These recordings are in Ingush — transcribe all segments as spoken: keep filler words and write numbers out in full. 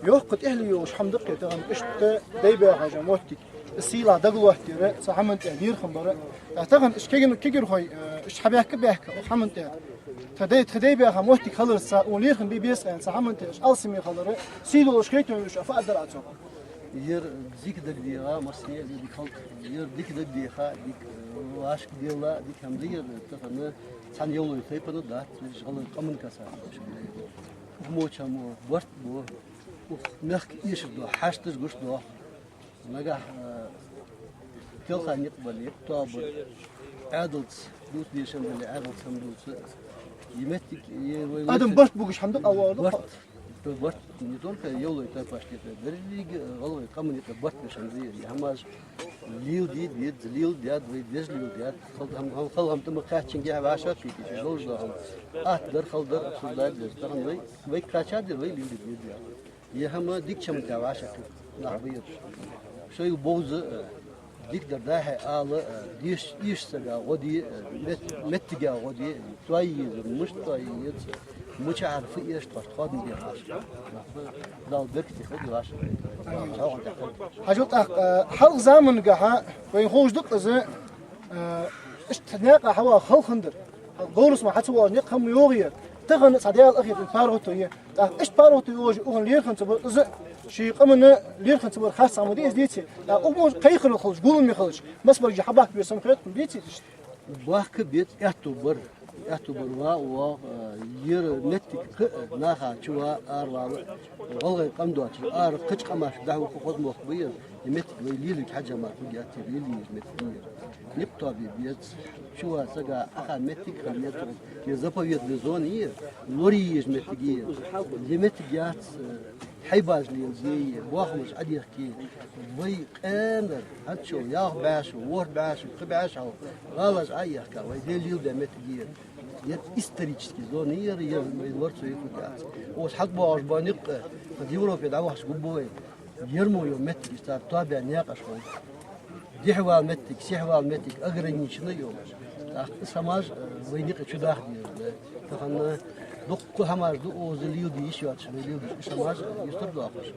Йоккха тӀехьале йолаш хӀама да-кх тахан иштта дай баьха моттиг, сийлахь дагалоаттаяр, цу хӀаман тӀа лерхӀам бар. Тахан иштта кегий-, кегийрхой, э, иштта хьабаьхка-баьхка хӀаман тӀа, тха дай, тха дай баьха моттиг хиларца, цу лерхӀам бе беза аьнна, цу хӀаман тӀа иштта алсаме хилар, сий долаш хеташ, уж а фу дар цох. Ер дика дагадеха, массане а дика хилда. Ер дика дагадеха, дика, э, вӀашка делла, дика хӀама да ер, тахан цхьан йовлой тайпан дац, уж гӀалгӀай къаман касса. Ух моча мо, барт бо, ух мехка эшар до, хьашташ гуш до. Нагахь, э, телха никъ бале, тоба, Ӏаьдалца дувца дезаш хӀама дале, Ӏаьдалца хӀама дувца. Е моттиг, е вай адам лоархӀар барт бугаш хӀама да-кх, барт. Барт не только йовлой тайпашта юкъе, деррига гӀалгӀай къаман юкъе барт беш хӀама да ер. Е хӀамаш леладе деза, леладаьд вай, деза леладаьд. Хала хӀам-, хала хӀама тӀа ма кхаьчча, вӀашагӀкхийтача, долаш дола хӀама атта дар, хала дар обсуждать деза. Тахан вай, вайга кхаьча дар, вай леладе деза. Е хӀама дикача хӀаман тӀа вӀашагӀкхийтта нах ба ераш. Шоайла бовза, э, дикадар дӀа-хьа ала, э, деш, эшача сага гӀо де, э, мет-, моттига гӀо де, тоае езар, мишта тоае еза, мичахьара фу эш тхоашта, хӀама дехаш. Дала беркате хилда вӀаший. Хьажал тӀаккха, э, хьалха замангахьа, вайна ховш да-кх из, э, иштта наькъа хьава хала хиннадар. Говрас ма хьа ца воагӀаш никъ хӀама йоагӀа ер. Тахан цхьа Даьла ахетам паргӀато я. ТӀаккха иштта паргӀато йолаш укхун лерхӀам ца бар из, ший къаман лерхӀам ца бар харц хӀама дий из, деций? ТӀаккха укх мо кхайкарал хилча, гуламе хилча, массабараш хьабахка беза хет хьона, деций иштта? Бахка беза, аьттув бар. Аьттув бар, ва, ва, э, ер моттиг кхы а наха чува аравала, гӀалгӀай къам доацаш, ара кхыча къамашка дӀахьокха хоза мохк ба ер. Е моттиг вай леларга хьежжа мара хургьяц ер, лелае еза моттиг я ер. Никъ тоабе беза, чува сага Ӏаха моттиг хила еза, е заповедная зона я ер, лорае еза моттиг я ер. Е моттиг яц, э, хьайбаш леладе, боахамаш Ӏодехке. Вай къаьнара, хӀанзчул ялх бӀаь шу, ворхӀ бӀаь шу, кхо бӀаь шу хьалха гӀалаш Ӏоехка, вай Даьла леладаь моттиг я ер. Ер исторически зона я ер, ер вай лорацо йитаргьяц. Укхаза хьалбоагӀаш бола никъ, э, Европе дӀавахача гургба вайна. Ер мо йола моттигаш цар тоабаь наькъаш хул. Дехьавала моттиг, сехьавала моттиг ограниченный йолаш. ТӀаккха из хӀамаш, э, вайна юкъе чудаха дезаш да. Тахан дуккха хӀамаш да укхаза леладе йиш йоацаш, вай леладеш, из хӀамаш, э, юстара доаккхаш.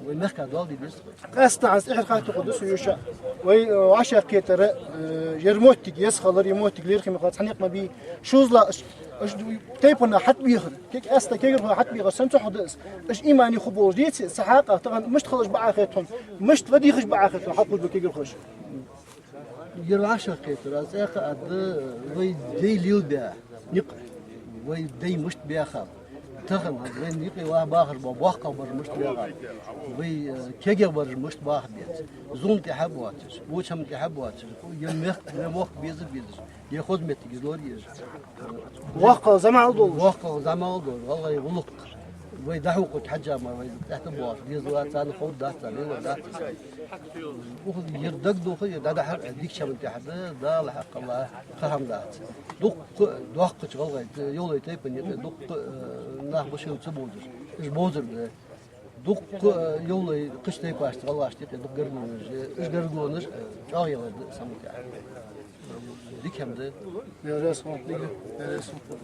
Вай мехка доал де деза. Къаьстта хӀанз тӀехьара хаттар хургда са, Юша. Вай, э, вӀашагӀкхетар, э, ер моттиг еза хилар, ер моттиг лерхӀаме хилар цхьа никъ ма бий. ШозлагӀа, аш, аш тайпан хьатӀабехар. Кег-, къаьстта кегийрхой хьатӀабехар санна цох да из. Аш имани хургболаш, деций, цу хьакъехьа тахан мишта хилаш ба Ӏа хет хьона, мишта ладийгӀаш ба Ӏа хет хьона, хьакхувш ба кегийрхой. Ер вӀашагӀкхетар, аз цӀаькха а аргда, вай дай лелабаь никъ, вай дай мишта баьхаб. Тахан вайна юкъе ваха бахаш бола боккхагӀбараш мишта баьхаб. Вай, э, кегагӀбараш мишта баха беза. Зулам тӀехьа боацаш, воча хӀама тӀехьа боацаш, е мехк-, е мохк беза безаш, е хоза моттигаш лорае езаш. ВоккхагӀа зӀамагӀа долаш. ВоккхагӀа зӀамагӀа долаш, гӀалгӀай гӀулакх. Вай дӀахьокхарга хьежжа мара вай тӀехьа боагӀаш деза ва, царна ховргдац, царна леладац. Укхаза ер дагадоха, ер дӀадахьар дикача хӀаман тӀехьа да, Дала хьакхалла, кхы хӀама дац. Дуккха доккхача гӀалгӀай, йовлай тайпан юкъе дуккха, э, нах ба шоайла ца бовзаш. Уж бовзар да. Дуккха, э, йовлай кхыча тайпашца, гӀалгӀашта юкъе дукха гаргалонаш, э, уж гаргалонаш, э, чӀоагӀъялар да, саму тӀехьа. Дика хӀама да. Даьла раьза хилва, дика, Даьла раьза хилва.